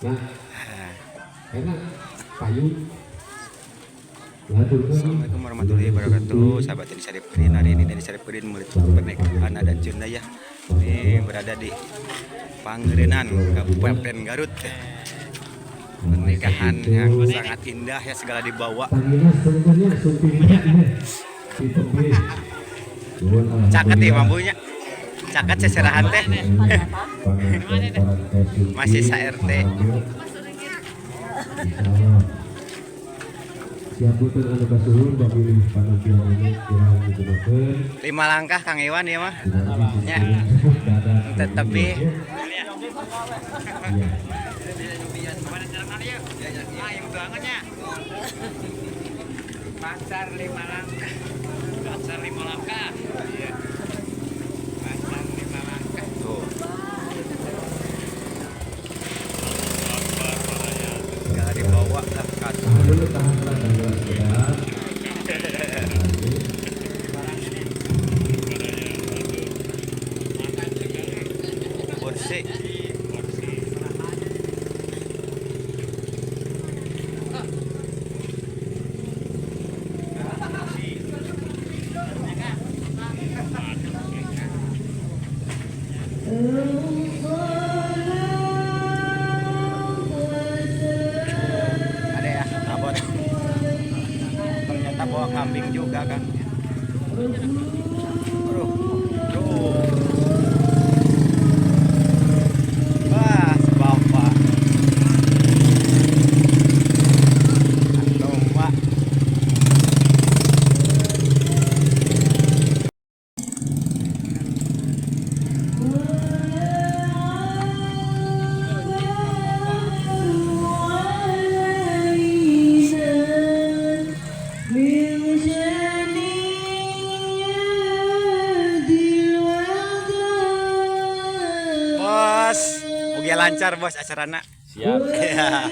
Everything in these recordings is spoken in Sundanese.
Nah, enak payu. Assalamualaikum warahmatullahi wabarakatuh. Sahabat Denny Saripudin, hari ini Denny Saripudin meliput pernikahan adat Sunda ya. Ini berada di Pangarengan, Kabupaten Garut. Pernikahan yang sangat indah ya, segala dibawa. Sebenarnya sumpingnya ini Caket ya mampunya. Caket seserahan teh. Masih sa RT. Siapun anu kasuhun bagi panampilan ini kirang digunakeun. 5 langkah Kang Iwan ya mah. Ya. Tetapi Iya. Pasar 5 langkah. Pasar 5 langkah. Iya. Pasar 5 langkah. Tuh. Segala dibawa lah kasur. Tahan dulu, tahan lah, tahan dulu sebentar. Kursi. Ada ya, abon. Ternyata bawa kambing juga kan. Aduh, aduh. Wah, sebapak. Domba. Bos, mugia lancar bos acarana. Siap. Ya.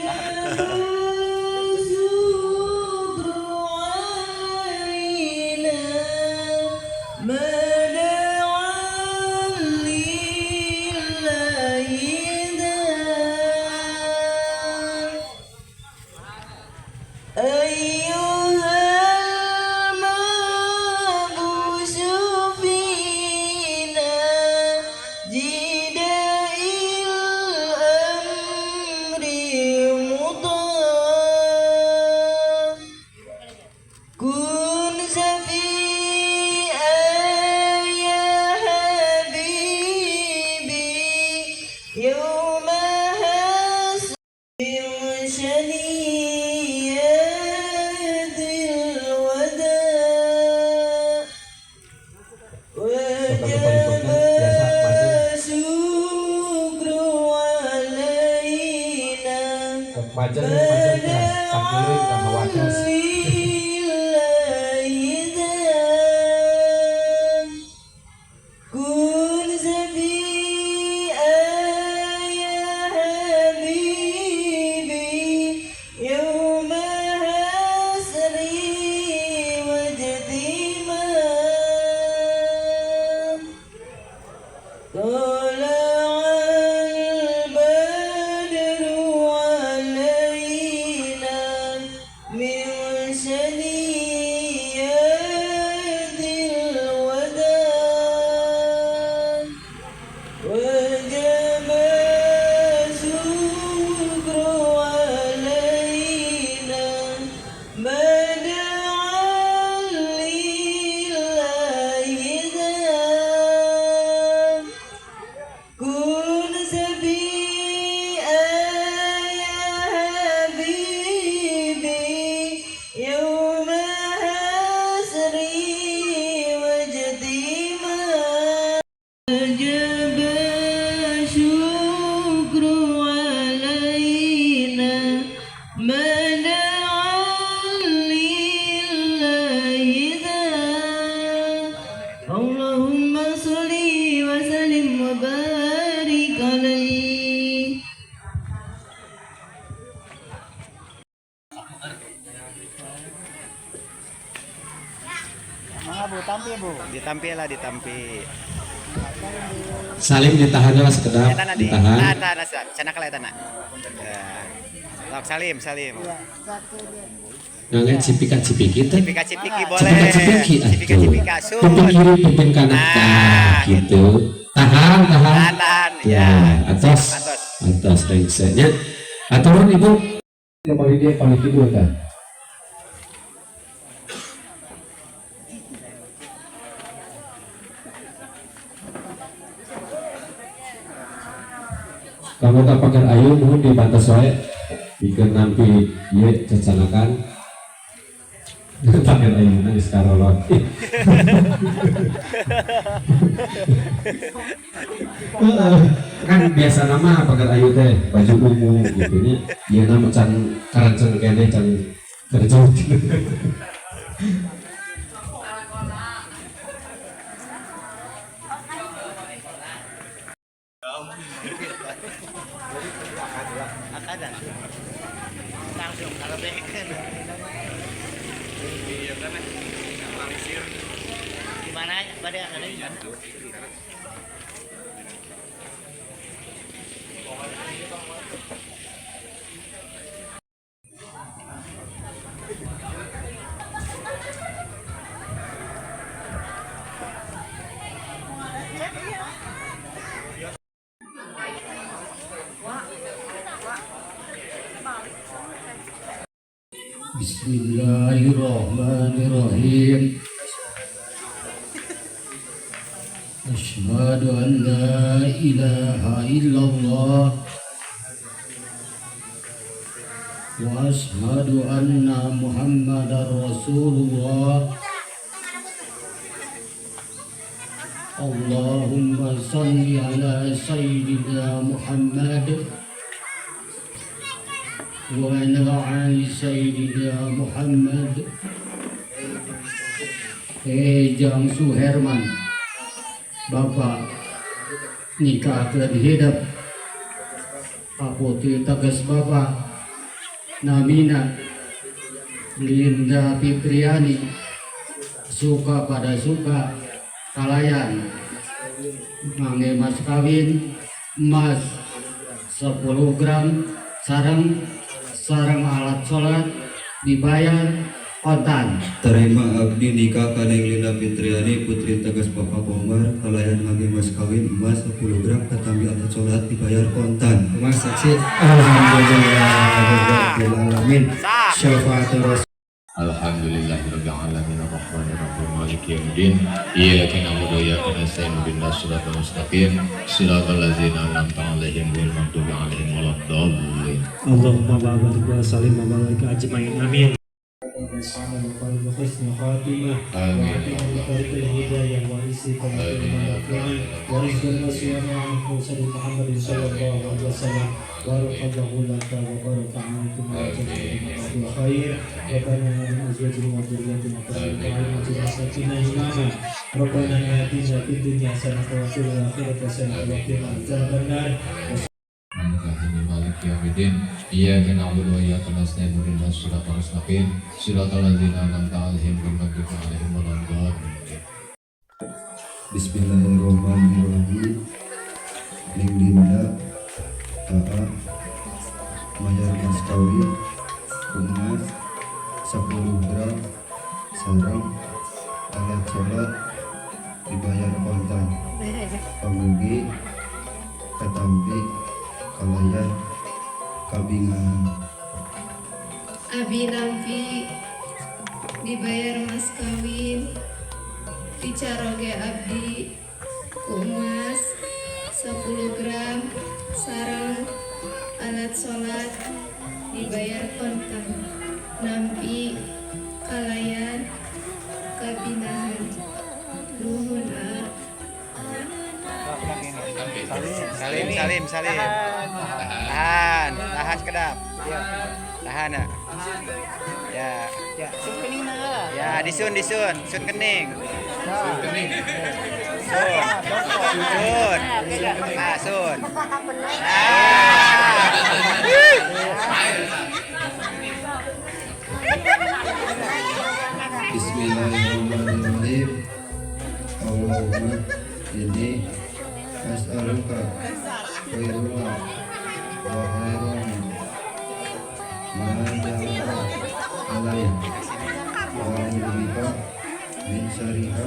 Majan majan keras, sakuleun ka hawatos. Mangga Bu, tampi Bu. Ditampi lah, ditampi. Salim ditahan lah sekedap, Eta na di. ditahan. Tahan, tahan, asa. Sana kala eta na. Ya. Sok salim, salim. Ngangge cipika cipiki teh. Cipika cipiki boleh. Cipika cipiki Cipika atuh. cipika sun. Pimpin kiri, pimpin kanan. Nah, Nah, gitu. Tahan, tahan. Tahan, tahan. Ya, Ya. atos. Atos. Atos rengsenya. Aturan Ibu. Paling dia paling kidul tah. Kamu tak pakai ayu mohon dibantas wae bikin nampi ieu cacanakan pakai ayu geus karolot. Kan biasa nama pakai ayu teh baju ungu gitu nya, ieu nama can karanceng keneh, can kerja. Akadan. Langsung kalau beken. Gimana pada ada? Bismillahirrahmanirrahim. Asyhadu an la ilaha illallah wa asyhadu anna Muhammadar Rasulullah. Allahumma salli ala sayyidina Muhammad wa ala ali sayyidina Muhammad. Jang Suherman, Bapak nikahkeun hidup Putri tegas Bapak, namina Linda Fitriani, suka pada suka kalayan ngangge mas kawin emas 10 gram sareng sareng alat sholat dibayar kontan. Terima abdi nikah ka Neng Linda Fitriani, putri tegas Bapak Komar, kalayan ngangge mas kawin emas 10 gram katampi alat sholat dibayar kontan. Mas saksi, alhamdulillahirabbil alamin. Syafaatul rasul. Alhamdulillahirabbil alamin arrahmanir rahim maliki yaumiddin iyyaka na'budu wa iyyaka nasta'in ihdinas siratal mustaqim siratal ladzina an'amta 'alaihim ghairil maghdubi 'alaihim waladdallin. Allahumma barik wa sallim wa barik ajmain, amin. Amin. ربنا آتنا في الدنيا حسنة وفي الآخرة حسنة وقنا عذاب النار. Maliki maliki yaumiddin iyyaka na'budu wa iyyaka nasta'in ihdinas siratal mustaqim siratal ladzina an'amta 'alaihim ghairil maghdubi 'alaihim waladdallin. Bismillahirrahmanirrahim. Ning Linda AA mayar mas kawin emas 10 gram sareng alat sholat dibayar kontan, pamugi katampi kalayan kabingahan. Abi nampi dibayar mas kawin dicaroge abdi ku emas 10 gram sareng alat sholat dibayar kontan, nampi kalayan kabingahan, nuhun a. Salim, salim, salim. Tahan, tahan sekedap. Tahan ya. Ya. Ya, disun, disun, sun kening. Sun kening. Sun. Sun. Ah, sun. Ah. Bismillahirrahmanirrahim. Allahumma Inni as'aluka khairaha wa khaira ma jabalta alaiha wa a'udzu bika min syarriha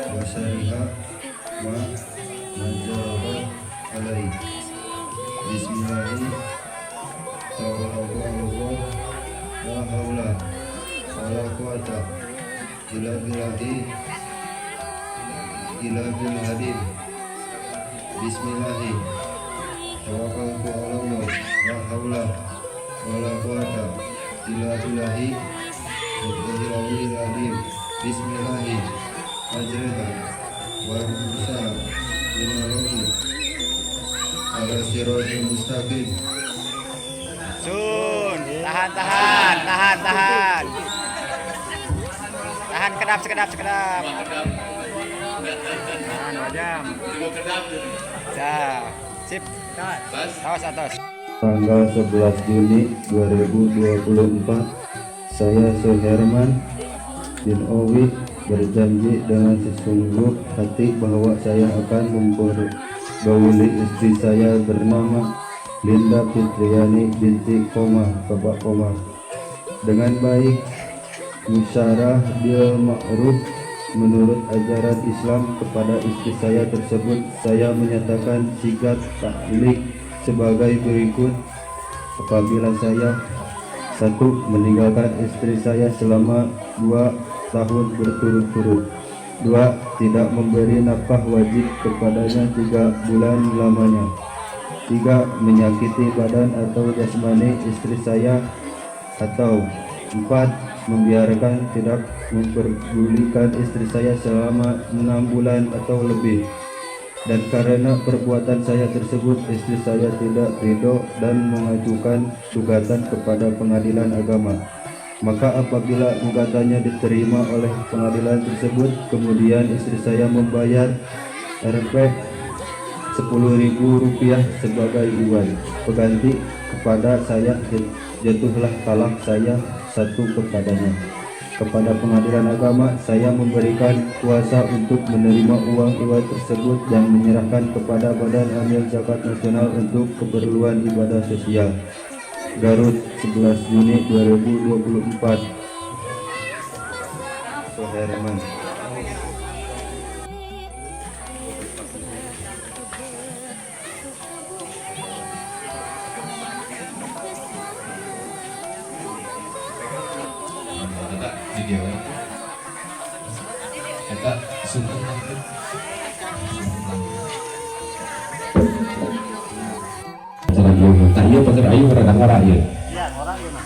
wa syarri ma jabalta alaiha. Bismillahirrahmanirrahim. Tawakkaltu 'alallah, la haula wala quwata illa billahi illa billah. Bismillahi tawakkaltu 'alallah, la haula wala quwata illa billahi al-aliyyil. Bismillahi majraha wa mursaha, inna rabbi ala siratal mustaqim. Sun, tahan, tahan, tahan, tahan. Tahan kedap, sekedap, sekedap. Tahan 2 jam. Ya, sip. Awas atas. Tanggal 11 Juni 2024, saya Suherman bin Owi berjanji dengan sesungguh hati bahwa saya akan mempergauli istri saya bernama Linda Fitriani binti Koma Bapak Koma dengan baik, musyawarah bil ma'ruf menurut ajaran Islam. Kepada istri saya tersebut saya menyatakan sighat taklik sebagai berikut: apabila saya, satu, meninggalkan istri saya selama 2 tahun berturut-turut, dua, tidak memberi nafkah wajib kepadanya 3 bulan lamanya, tiga, menyakiti badan atau jasmani istri saya, atau empat, membiarkan tidak memperdulikan istri saya selama 6 bulan atau lebih, dan karena perbuatan saya tersebut istri saya tidak ridho dan mengajukan gugatan kepada pengadilan agama, maka apabila gugatannya diterima oleh pengadilan tersebut, kemudian istri saya membayar Rp Rp10.000 sebagai iwad pengganti kepada saya, jatuhlah talak saya satu kepadanya. Kepada pengadilan agama saya memberikan kuasa untuk menerima uang iwad tersebut dan menyerahkan kepada Badan Amil Zakat Nasional untuk keperluan ibadah sosial. Garut, 11 Juni 2024, Soherman. Eta di dia we. Eta sungkem tangkep. Acara ieu mah tah ieu pagar ayu rada ngora ieu. Iya, orang gimana?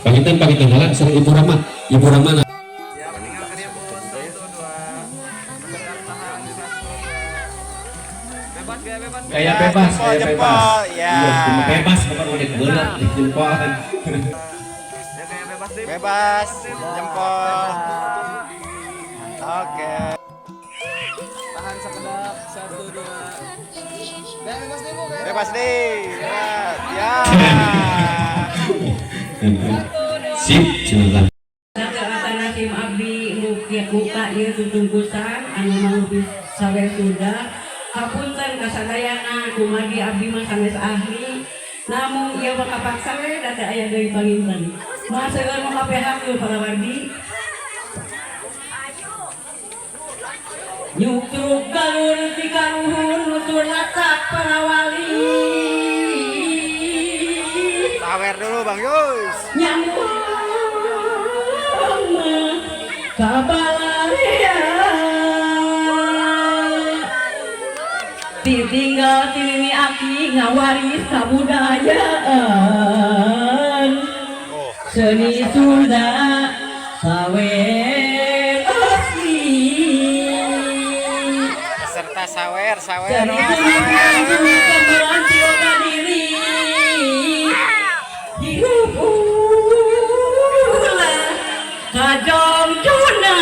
Panginten panginten heula sareng Ibu Rama. Ibu Rama. Ya, tinggal kerja Bu. Satu, dua. Tahan, satu, dua. Bebas ya, bebas. Gaya bebas, Jempol, gaya jempol. bebas. Ya. Iya, bebas bukan udah berat di jempolan. Bebas, jempol. Oke. Tahan sekedap, satu, dua. Bebas nih, Bu. Bebas nih. Bebas. Ya. Sip, silakan. Kata abdi muka ieu tutungkusan anu mau sawer Sunda. Hapunten kasadayana, kumargi abdi mah sanes ahli, namun ieu mah kapaksa we da teu aya deui panginten. Moal seueur nu kabeh ku para wargi. Nyutruk galur ti karuhun nutur latak para wali. Sawer dulu, Bang Yus. Nyambung kabalaria, ditinggal ti nini aki ngawaris kabudayaan seni Sunda sawer asli. Peserta sawer, sawer. Seni Wah, Sunda sawer. Kembali diri hirup ulah kajongjonan.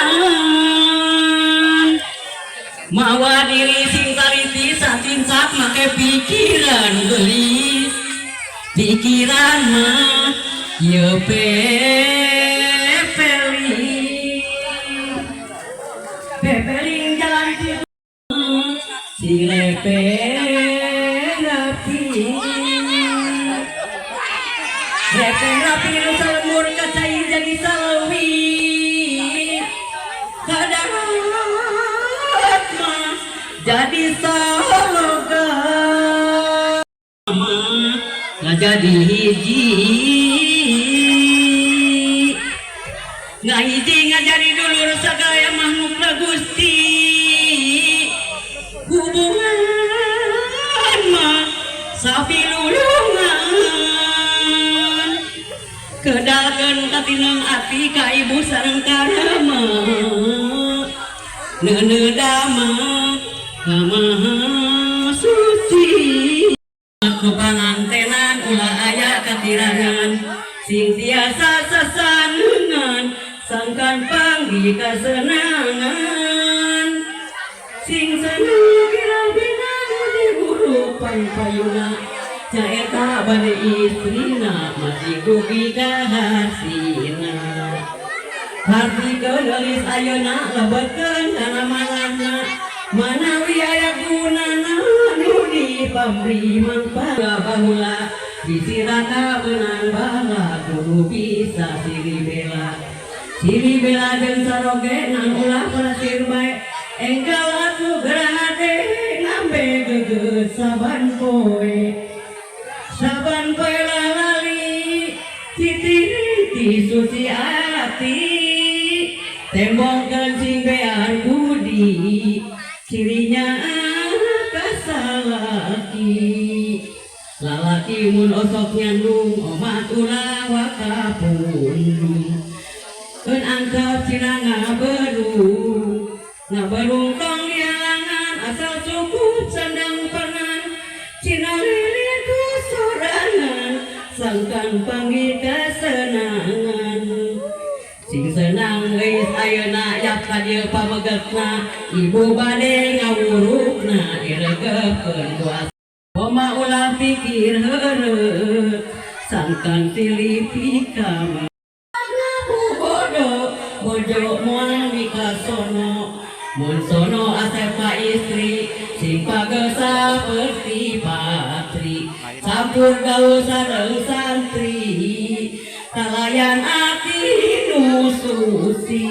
Mawa diri sing taliti satincak make pikiran gelis. Pikiran mah ieu pepeling. Pepeling jalan kitu sing repe rapi. Repe rapi nu salemur ka cai jadi salawi. Kadarat mah jadi saloga mah ngajadi hiji. Ngahiji ngajadi dulur sagaya makhluk Gusti. Hubungan mah sabilulungan. Kedalkeun katineng ati ka ibu sareng ka rama. Neuneu dama ka Maha Suci. Ku pangantenan ulah aya katirangan. Sing tiasa sasanengan sangkan panggih kasenangan. Sing seneng kirang-kirang di hurupan payuna. Caeta bade istrina masih dugi ka harsina. Harti geulis ayeuna lebetkeun kana manahna. Manawi aya gunana nu dipamri mangpa baheula. Bisi raka beunang bala kudu bisa silih bela. Silih bela jeung saroge nang ulah pasir bae. Enggal atuh geura hade ngambe gegeut saban poe. Saban poe lalali titi suci ati. Tembongkeun sing bear budi cirinya kasalaki. Lalaki mun osok nyandung omat ulah wakapundung. Keun angkep cina ngaberung. Ngaberung tong dihalangan asal cukup sandang pangan. Cina lilir ku sorangan sangkan panggih kasenangan. Sing senang geus ayeuna yap ka dieu pamegetna. Ibu bade ngawurukna diregepkeun ku asa. Oma ulah pikir heureut sangkan silih pikama. Bodo bojo moal mikasono. Mun sono asep ka istri sing pageuh saperti patri. Campur gaul sareng santri kalayan ati nu suci.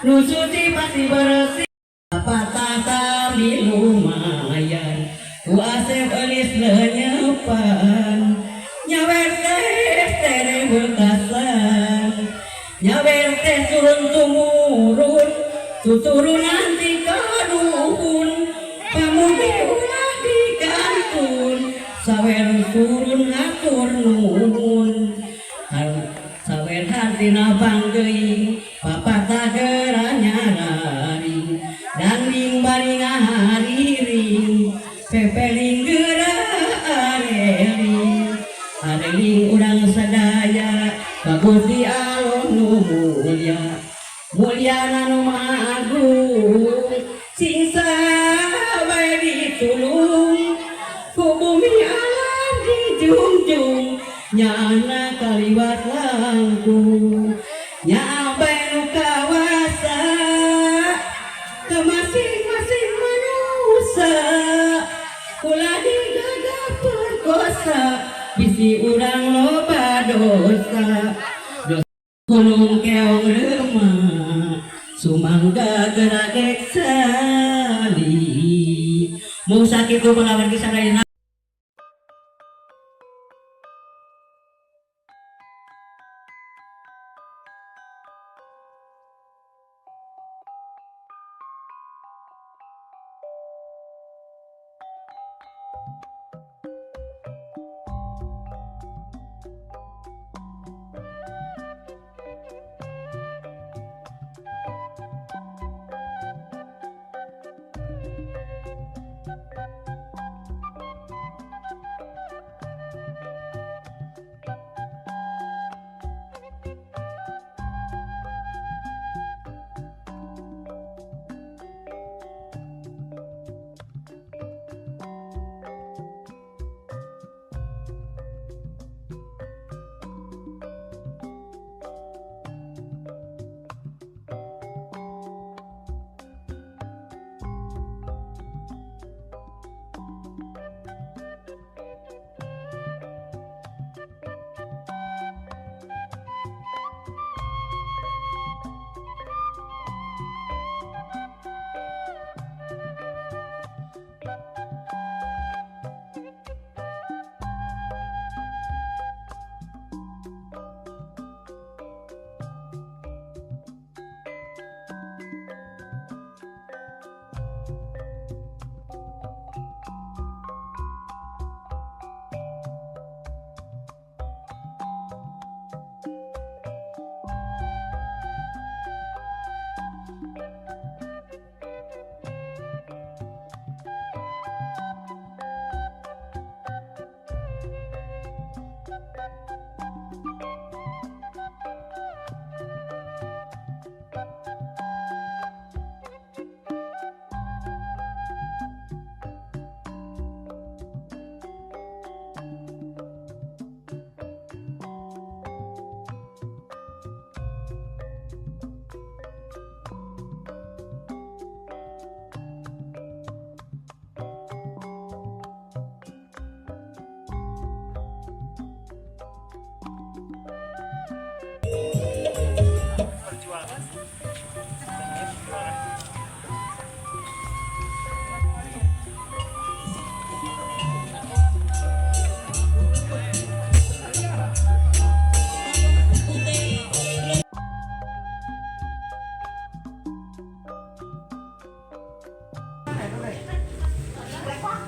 Nu suci pasti bersih. Patah sami lumayan ku asep eulis lenyepan. Nyawer teh tere bekasan. Nyawer teh turun tumurun tuturunan ti kaduhun. Pamuge ulah dikantun sawer turun hatur nuhun. Sawer hartina panggeuing papatah geura nyararing. Dangding bari ngahariring pepeling geura areling. Areling urang sadaya ka Gusti Allah nu mulya. Mulyana nu maha agung sing sabae ditulung. Ku bumi alam dijunjung nyana kaliwat langkung. Nya bae nu kawasa ka masing-masing manusia. Ulah digaga perkosa bisi urang loba dosa. Gunung keong reuma sumangga geura sali. Mung sakitu palawan kisah.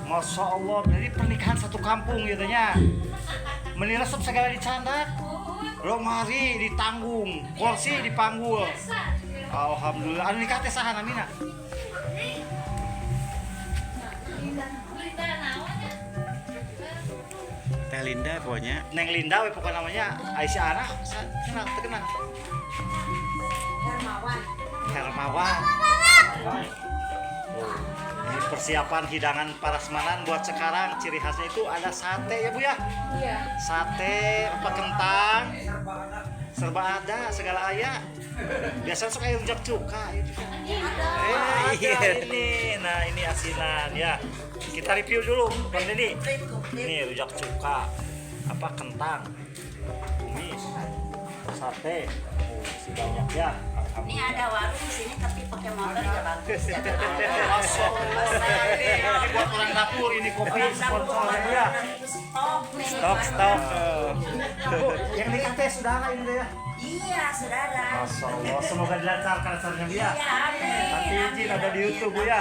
Masya Allah, jadi pernikahan satu kampung gitu nya. Meni resep segala dicandak. Lemari ditanggung, kursi dipanggul. Alhamdulillah. Anu nikah teh saha namina? Linda naon ya? Teh Linda pokoknya. Neng Linda we pokoknya namanya. Aisyah anak kenal terkenal. Hermawan. Hermawan. Ini persiapan hidangan parasmanan buat sekarang, ciri khasnya itu ada sate ya, Bu, ya. Iya. Sate, apa, kentang, serba ada, segala aya. Biasanya suka rujak cuka itu. Eh, ada ini. Nah, ini asinan ya. Kita review dulu, Bang Deddy. Ini rujak cuka, apa, kentang, tumis, sate. Oh, masih banyak ya. Ini ada warung di sini, tapi pakai motor ya bagus. Masya Allah. Ini buat orang dapur, ini kopi sponsor ya. Stok nih. Stok, stok. Bu, yang nikah teh saudara ini teh ya? Iya, saudara. Masya Allah, semoga dilancarkan acaranya, Bu, ya. Iya, amin. Nanti izin ada di YouTube, Bu, ya.